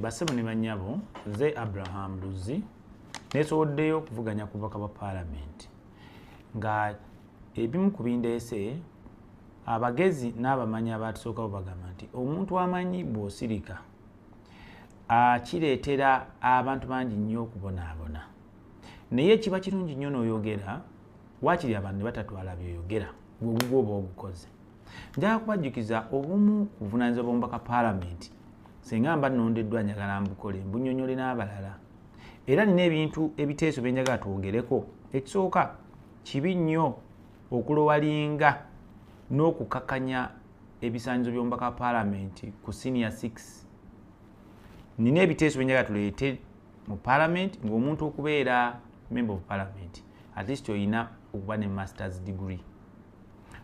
Bassebo ne bannyabo, nze Abraham Luzzi, neesoboddeyo okuvuganya ku bubaka bwa Paalamenti nga ebimu ku bindeese abagezi n'abamanyi abaatusookawo bagamba nti omuntu amanyi bw'osirika kireetera abantu bangi nnyo okubonaabona, naye kiba kirungi nnyo n'oyogera waakiri abantu ne batatwala by'oyogera gwe oba ogukoze. Njagala kubajjukiza obumu ku buvunaanyizibwa bw'omubaka Paalamenti singa mba nnondeddwa njagala mbukole mbunnyonnyole n'abalala, era nina ebintu ebiteeso bye njagala twogereko. Ekisooka, kibi nnyo okulowalinga n'okukakanya ebisaanyizo by'omubaka Paalamenti ku senior 6. Nina ebiteeso bye njagala tuleete mu Paalamenti ng'omuntu okubeera member of Parliament at least oyina okuba ne masters degree,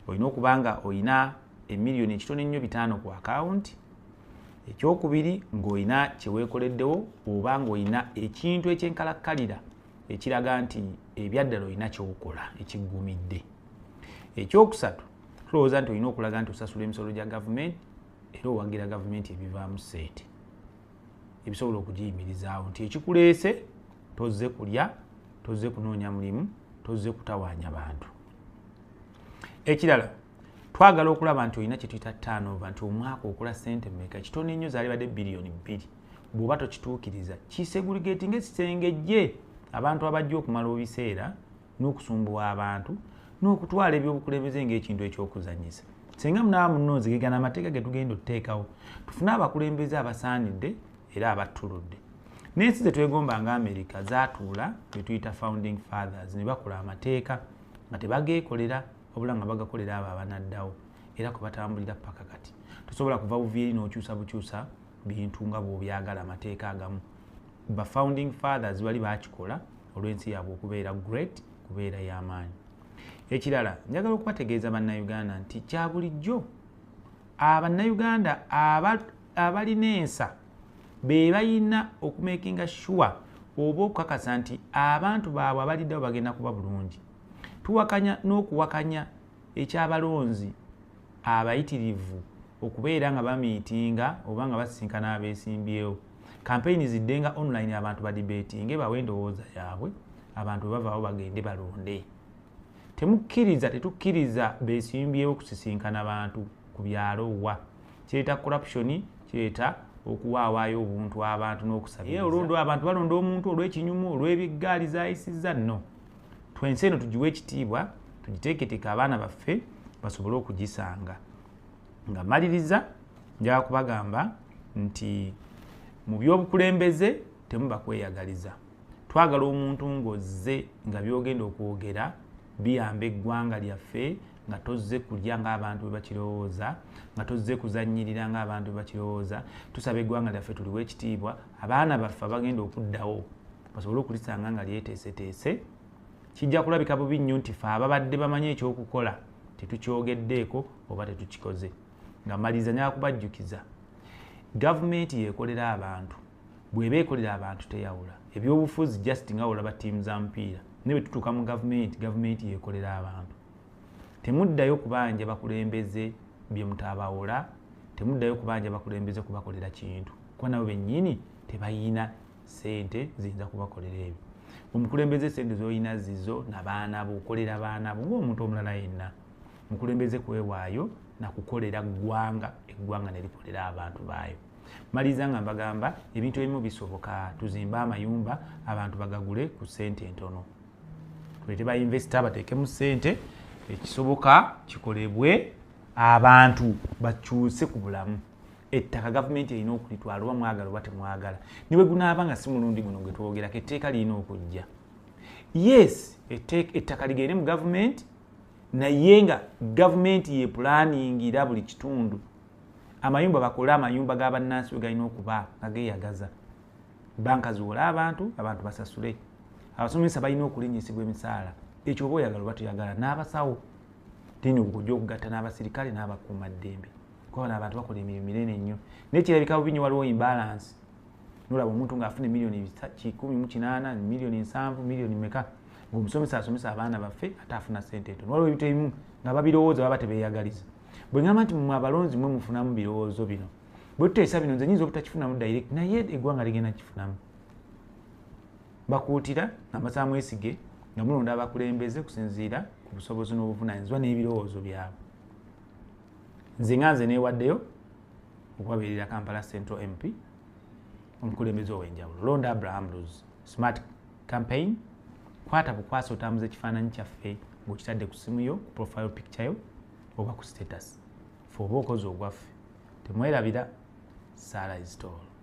olina okuba nga oyina emiliyoni ekitono ennyo 5 ku akawunti. Ekyokubiri, ng'olina kye weekoleddewo oba ng'olina ekintu ekyenkalakkalira ekiraga nti ebyaddala olina ky'okola ekiggumidde. Ekyokusatu, tulowooza nti olina okulaga nti osasula emisolo gya gavumenti era owagira gavumenti ebivaamu ssente ebisobola okugiyimirizaawo, nti ekikuleese tozze kulya, tozze kunoonya mulimu, tozze kutawaanya bantu. Ekirala, twagala okulaba nti olina kye tuyita turnover, nti omwaka okola ssente mmeka, ekitono ennyo zaalibadde biliyoni 2. Bw'oba tokituukiriza kisegregatinga ekisengejje abantu abajja okumala ebiseera n'okusumbuwa abantu n'okutwala ebyobukulembeze ng'ekintu eky'okuzannyisa. Singa munaaba munnonzigigana amateeka ge tugenda okuteekawo, tufune abakulembeze abasaanidde era abattuludde. N'ensi ze twegomba nga Amerika zaatuula be tuyita founding fathers ne bakola amateeka nga tebageekolera wabula nga bagakolera abo abanaddawo, era kwe batambulira paka kati. Tosobola kuva buvi eri n'okyusa bukyusa bintu nga bw'obyagala amateeka agamu. Ba founding fathers bali baakikola olw'ensi yaabwe okubeera great, kubeera y'amaanyi. Ekirala, njagala okubategeeza Bannayuganda nti kya bulijjo Abannayuganda abalina ensa be balina okumakinga sure oba okukakasa nti abantu baabwe abaliddewo bagenda kuba bulungi. Tuwakanya n'okuwakanya ekyabalonzi abayitirivu okubeera nga bamiitinga oba nga basisinkana abeesimbyewo. Kampeyini zidde nga online, abantu badibeetinge bawe endowooza yaabwe, abantu bwe bavaawo bagende balonde. Temukkiriza, tetukkiriza beesimbyewo kusisinkana bantu ku byalo wa. Kireeta corruption, kireeta okuwaawaayo obuntu abantu n'okusabiriza. Olwondo abantu balonda omuntu olw'ekinyumu, olw'ebiggaali zaayisizza nno. Twensi eno tugiwe ekitiibwa, tugiteeketeeke abaana baffe basobole okugisanga. Nga mmaliriza, njagala kubagamba nti mu by'obukulembeze temuba kweyagaliza. Twagala omuntu ng'ozze nga by'ogenda okwogera biyamba eggwanga lyaffe, nga tozze kulya ng'abantu bwe bakirowooza, nga tozze kuzannyirira ng'abantu bwe bakirowooza. Tusaba eggwanga lyaffe tuliwe ekitiibwa, abaana baffe abagenda okuddawo basobole okulisanga nga lyeteeseteese. Kijja kulabika bubi nnyo nti ffe ababadde bamanyi ekyokukola tetukyogeddeeko oba tetukikoze. Nga mmaliriza, njagala kubajjukiza gavumenti yeekolera abantu, bw'eba ekolera abantu teyawula. Ebyobufuzi just nga olaba ttiimu za mupiira, naye bwe tutuuka mu gavumenti, gavumenti yeekolera abantu. Temuddayo kubanja bakulembeze bye mutabawola, temuddayo kubanja bakulembeze kubakolera kintu, kuba nabo bennyini tebayina ssente ziyinza kubakolera ebyo. Omukulembeze ssente z'olina zizo na baana bo, okolera baana bo ng'omuntu omulala yenna. Mukulembeze kwewaayo na kukolera ggwanga, eggwanga ne likolera abantu baayo. Maliriza nga mbagamba ebintu ebimu bisoboka, tuzimbe amayumba abantu bagagule ku ssente entono, tuleete ba investor bateekemu ssente, ekisoboka kikolebwe abantu bakyuse ku bulamu. Ettaka gavumenti erina okulitwala oba mwagala oba temwagala, ne bwe gunaaba nga si mulundi guno gwe twogerako, etteeka lirina okujja. Yes, ettaka ligende mu gavumenti, naye nga gavumenti yepulaningira buli kitundu. Amayumba bakole amayumba g'abannansi we galina okuba nga geeyagaza, banka ziwole abantu, abantu basasule. Abasomesa balina okulinnyisibwa emisaala, ekyo oba oyagala oba toyagala, n'abasawo tini okujja okugatta n'abasirikale n'abakuumaddembe, kuba bano abantu bakola emirimu minene nnyo. Naye kirabika bubi nnyo, waliwo imbalance, nolaba omuntu ng'afuna miliyoni 180, miliyoni 70, miliyoni meka, ng'omusomesa asomesa abaana baffe ate afuna ssente entono. Waliwo ebintu ebimu nga babirowooza baba tebeeyagaliza. Bwe ŋŋamba nti mmwe abalonzi mwe mufunamu birowoozo bino, Bwe tuteesa bino, nze nyinza obutakifunamu direct, naye eggwanga ligenda kifunamu. Bakuutira nga mbasaba mwesige nga mulonda abakulembeze kusinziira ku busobozi n'obuvunaanyizibwa n'ebirowoozo byabwe. Nze nga nze neewaddeyo okubabeerera Kampala Central MP, omukulembeze ow'enjawulo. Londa Abraham Luzzi. Smart campaign, kwata bukwasa otambuza ekifaananyi kyaffe ng'okitadde ku simu yo, ku profile picture yo oba ku status. Fe oba okoze ogwaffe. Temwerabira, Sara is tall.